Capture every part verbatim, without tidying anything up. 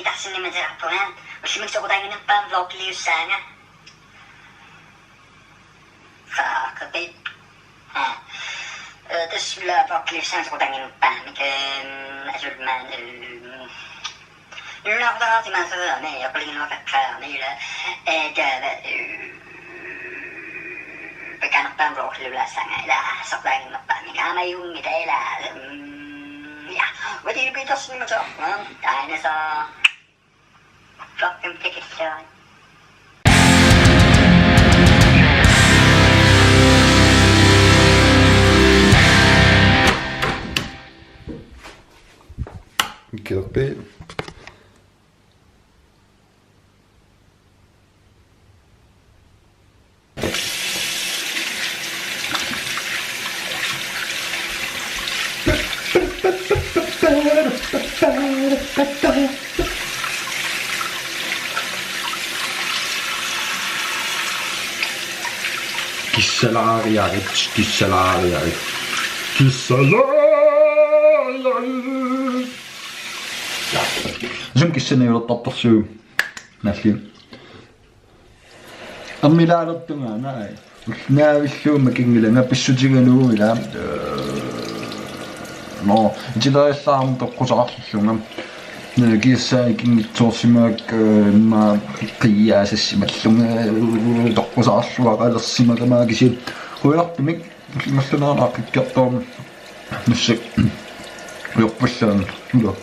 Tassani matiarpunga, ullumikkut soqutaanngimmat vlogiliussaanga. Saaqatit. Ha. Eh, tassa vlogiliussaanga soqutaanngimmat, ehm, asulman, ehm, ilunaarutaraatimaaseriarmi, aquliginuakaqqaarmi ila, eh, taava, eh, pakanerpaam vlogiliulaassaanga ila, soqutaanngimmat aamma iunngita ila, mm, ja. Uatili Petersen matiarpunga, aina saa. Fucking pick it, Sean. Guilty. Kissalaariarit, kissalaariarit, kissalaariarit. Som kissaniulertartarsuuvoq. Nalli. Ammilaalertunga, naa. Naavillugu makinngilanga pissutigalugu ila. Ee, no, itilerissaarama toqqusaqarlunga. Naa, kiassaanik inngitsoorsimagakku, ee, immaqa qiiaasassimallunga, ee, toqqusaqarluaqalersimagama kisianni. Qujanartumik, imallunaaqqikkertoormi. Nussak. Ujarpallaanga. Ila.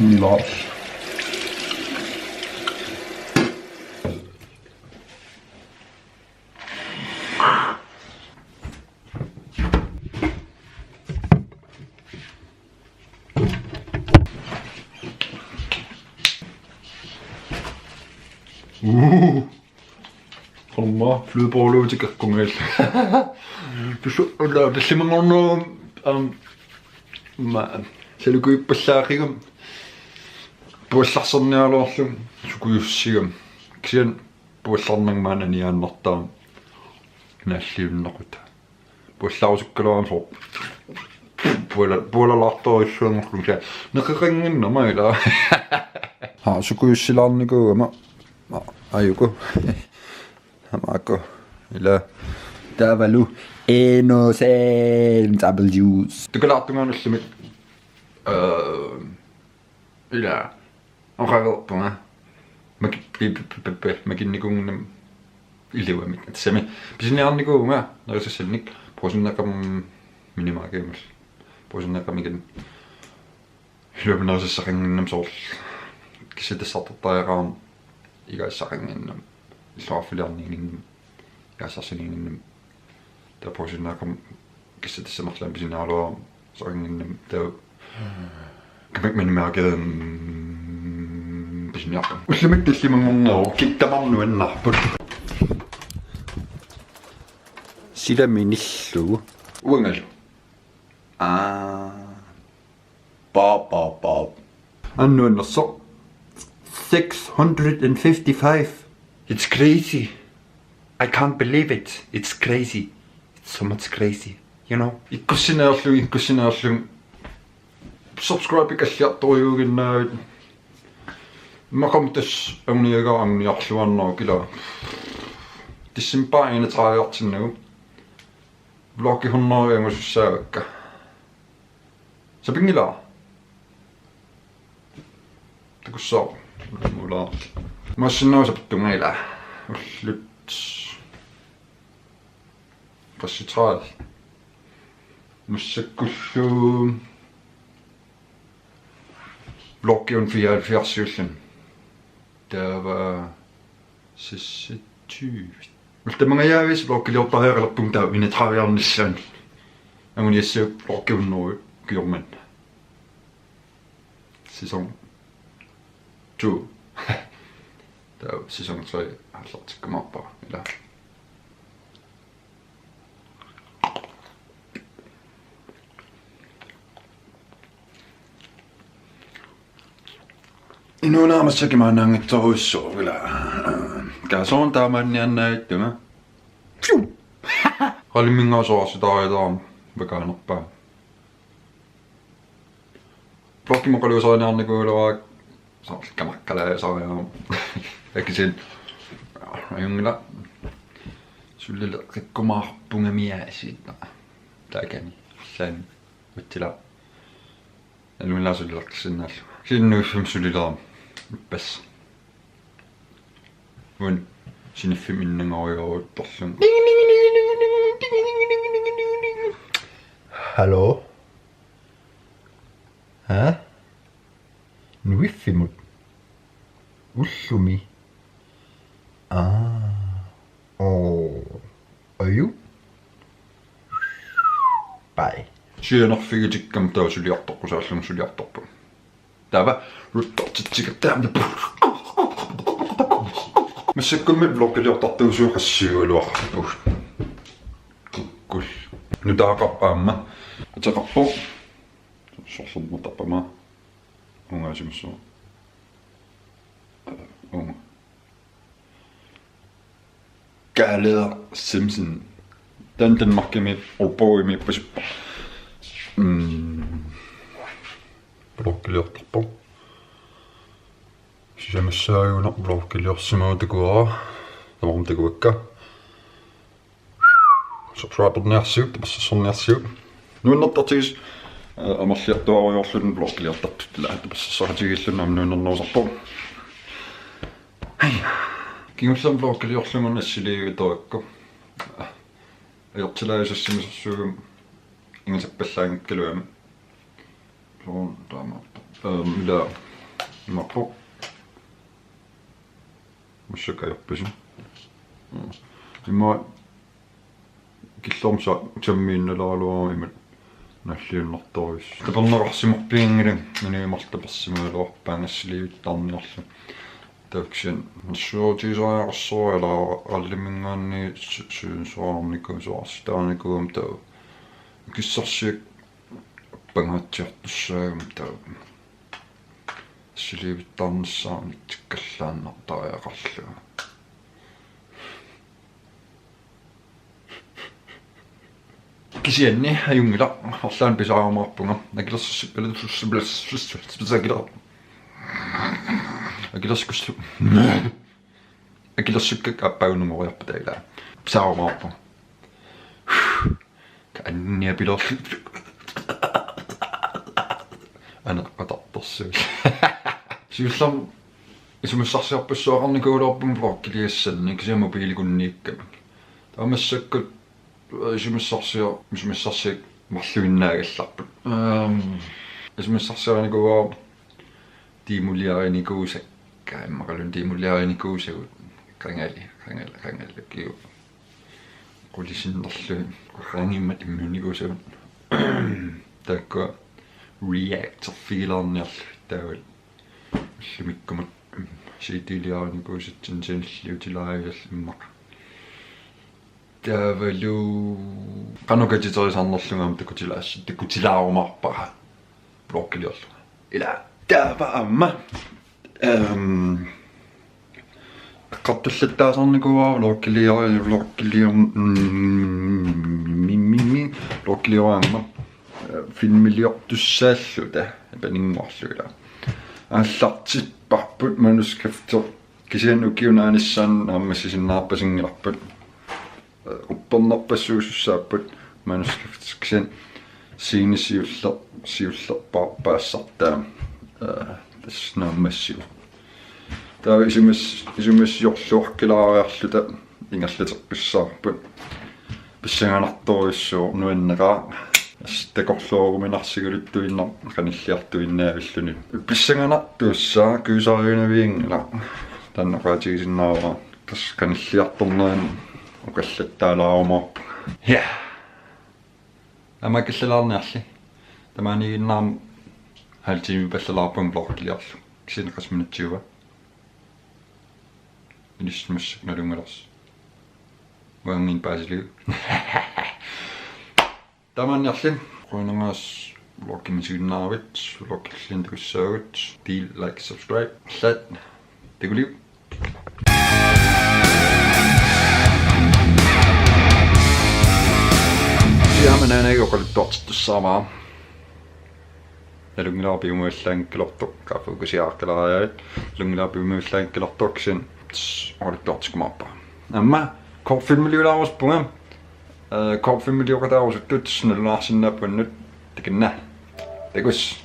Nilaa. Uu. Qomma, flødeboller til kakkumel. Pisu, ulla, tallimanngornerup, am, ma, salukujuppallaaqigami. Puallarserniaraluarlunga, sukujussigami. Kisianni puallarnanga maani aniaannartarami. Nalliunneqartoq. Puallarusukkaluarama soorlu. Puala-, pualalaartorujussuanngorlunga. Neqeqannginnama ila. Ha, sukujussilaarnikuugama. Ma, ajuku. Tamaakku. Ila. Taavalu. Enosen double juice. Tukalaartungaanullimik. Ee, ila. Oqareerpunga. Maki-, pi-, pi-, pi-, pi-, makinnikuunnginnama iluamik. Tassami pisiniarnikuuvunga nerisassannik Brugsenip aqqaneq-marketimut. Brugsenip aqqaneq-marketimut. Iluamik nerisassaqannginnama soorlu. Kissatassartortariaqarama igassaqannginnama. Illoqarfiliarninnginnama. Igassarsinnginnama. Taava Brugsenip aqqaneq-marketimut kissatassartortariaqarama pisiniaraluarama soqannginnama taava. Kamak minimaakerin pisiniarpunga. Ullumikkut tallimanngorneruvoq, kikkamarneq nuannerpoq. Silami nillugu. Uangalu. Aa. Bob, Bob, Bob. Annuannersoq. Six hundred and fifty-five. It's crazy. I can't believe it. It's crazy. It's so much crazy. You know? Ikkussineerlugu, ikkussineerlugu. Subscribe-ikkut alliartorujuuginnaavit. Immaqami tassa anguniagara anguniarluarneruvoq ila. Decembarip enogtredive-artinnagu. Vloggi hundrede angusussaavakka. Sapinngilara? Takussaaq. Mulaarli. Massinnaasaptunga ila. Ullut. Qassit tredive. Massakkullu. Vloggi fireoghalvfjerds-iulluni. Taava seksogtyve. Ullut tamangajaavisa vloggiliortariaqalerpunga taava enogtredive-arnissaanut. Anguniassavakka vloggi hundrede ukiormanna. Sæson to. Taava sæson tre aallartikkumaarpara. Ila. Inuuneq massakkut imaannaanngitsorujussuuvoq ila. Kaasoorn taamaanniaannaagattunga. Fiu! Qalimminngasoorarsitarajataarama pakaanerpaaq. Vlogimut oqaluuserineqarnikuugaluarakku soorlu kamaqqalaasariarama. Akisen. Ajunngilaq. Sulileqqikkumaarpunga miaasiit. Taakani. San. Utsila. Alunila sulileqqissinnaallugu. Sinnuuffim sulilerama. Ippas. Uan siniffim innanngoriaruttorlunga. Hallo? Ha? Nuiffimut? Ullumi? Aa. Oo. Aju? Bye. Sianerfigitikkama taava suliartoqqusaallunga suliartorpunga. Taava ruttortitsiga taama. Massakkummi vlogiliortartuusuuqassiugaluarput. Kukkul. Nutaaqarpa aamma. Ateqarpoq. Sorlerma tappama. Ungaasimassuaq. Unga. Kaalia Simpson. Taanna Danmarkimi, Aalborgimi ippasippoq. Mm. Vlogiliortarpoq. Sisamissaagunaq vlogiliorsimagama takuara. Tamarmik takuakka. Subscriberniarsiuk, tapersersorniarsiuk. Nuannertartigis, eh, amerliartuaarujoorluni vlogiliortartut, ila tapersersoqatigiilluni aamma nuannernerusarpoq. Hej. Kingullermik vlogiliorlunga assiliivittorakku. Ajortilaajusassimisorsuugami ingasappallaanngikkaluami. Soorlu taamaappoq. Ehm, ila imaappoq. Massakkut ajorpasi. Mm. Immaqa killormut sammiinnaleraluarama imatut nalliunnartorujussuuvoq. Taperneqarsimorpianngilanga, inuit marluk tapersimagaluarpaat assiliivittarniarlugit. Taava kisianni nassuerutigisariaqarsuara, ila rallyminngaanniit su-, su-, suaarnikuuvoq, suaarsittaarnikuugama taava. Kissarsiak pangaatsiartussaagami taava. Assiliivittarnissaa unitsikkallaannartariaqarlunga. Kisianni ajunngilaq, arlaannik pisaarumaarpunga. Akilersus-, akilersus-, akiler-, akilersus-, akilersukkakka aappaagunngoriarpata ila. Pisaarumaarpunga. Kaanniapiloorlu. Aneqqatartorsuulluni. Siullermik isumissarsiorpassuaqarnikuugaluarpunga vlogiliassannik, kisianni mobiilikunniikkamik. Taava massakkut isumissarsior-, isumissarsiat marluinnaagallarput. Ehm, isumissarsiarinikuuara tiimuliarinikuusakka, immaqaluunniit tiimuliarinikuusagut. Qangali, qangali, qangali kiu. Qulisinnerlugit qaqangimmat immiunnikuusagut. Taakku reactorfigilaarniarlugit taavalu ullumikkumut C D-liarinikuusatsinnik sanilliutilaajallu immaqa. Taavalu qanoq katiterisarnerlunga aamma takutilaas-, takutilaarumaarpara vlogiliorlunga. Ila taava aamma. Ehm, eqqartullattaasarnikuuara vlogilior-, vlogilior-, mm, vlogilioraangamik, eh, filmiliortussaalluta, paninnguarlugit ila. Aallartipparput manuskripti, kisianni ukiup naanissaanut naammassisinnaarpasinngilarput. Uppernerpassuusussaapput manuskripti, kisianni scene siuller-, siullerpaarpaassartaa, eh, tassa naammassivoq. Taava isumas-, isumassiorluarkilaariarluta ingerlateqqissaarput. Pissanganartorujussuuvoq, nuanneqaaq. Tassa takorlooruminarsigaluttuinnaq qanilliartuinnavilluni. Pissanganartuussaaq, kuisariunavianngilaq. Taanna oqaatigisinnaavara. Tassa qanilliartornerani oqallattaalaarumaarpunga. Ja. Aamma killalaarniarli. Tamaaniiginnarmi halv time pallalaarpunga vlogiliorlunga. Kisianni qassit minutsiuva. Ilissi massakkut nalunngilarsi. Uangaanniit paasiliu. Tamaaniarli. Qujanaq vlogimut isiginnaaravit, vlogilluunniit takussaagut. Del, like, subscribe. Allat. Takuliuk. Siamananagu oqaluttuartittussaamara. Nalunngilara piumavillaanngikkaluartoq, kaffe kusiaqqilariarit. Nalunngilara piumavillaanngikkaluartoq, kisianni oqaluttuartikkumaarpara. Aamma kortfilmiliulaarusuppara. Eh, kortfilmilioqataarusuttut nalunaarsinnaapput uannut. Takanna. Takuss.